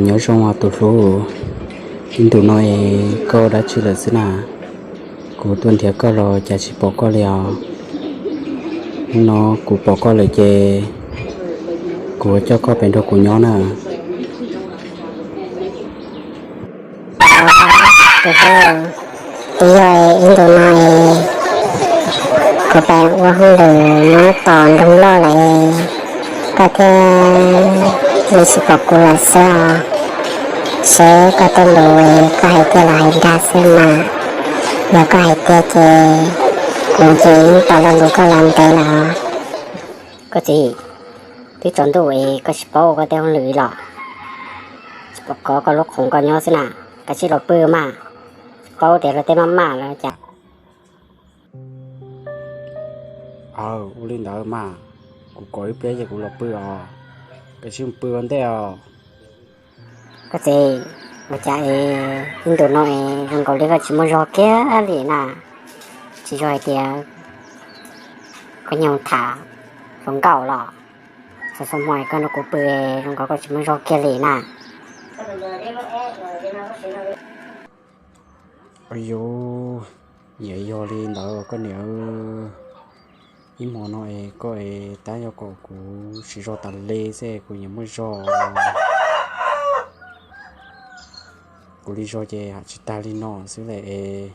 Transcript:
Nyob zoo os tus hlub, ib ntus no es koj ua dab tsi lawm xwb na? Kuv tuaj nrhiav koj los cas tsis pom koj li os. Hnub no kuv pom koj lawm ces kuv coj koj pem nrog kuv nyob na. Twb yog ib ntus no es kuv pem ua hauj lwm nyob tom nroog loj lawm es koj thiaj li tsis pom kuv lawm xwb os. Seb koj tej lus koj hais tiag los hais dag xwb mas. Yog koj hais tiag ces kuv ces yeej tos lo lus koj los ntev lawm. Koj txiv, twb tsaus ntuj es koj tsis paub ua koj tej hauj lwm los? Tsis pom koj, koj lub khoom koj nyob xwb na, kav tsij los pw mas. Tsis paub tias luag tej maj maj los cas. Aw, ua li ntawd mas, kuv kov ib pliag ces kuv los pw os. Kav tsij mus pw ua ntej os. Koj txiv, ua cas es ib ntus no es zoo nkaus li koj tsis muaj zog kiag li na? Tsis yog hais tias koj nyob tham hluas nkauj los? Txhua txhua hmo koj nrog kuv pw, zoo nkaus koj tsis muaj zog kiag li na. Au yus, nyiam yog li ntawd koj niam. Ib hmo no es koj es tab yog kom kuv tsis zog tas li xwb kuv nyiam muaj zog. Kuv li zog ces ham tsis tag li no xwb lawm es.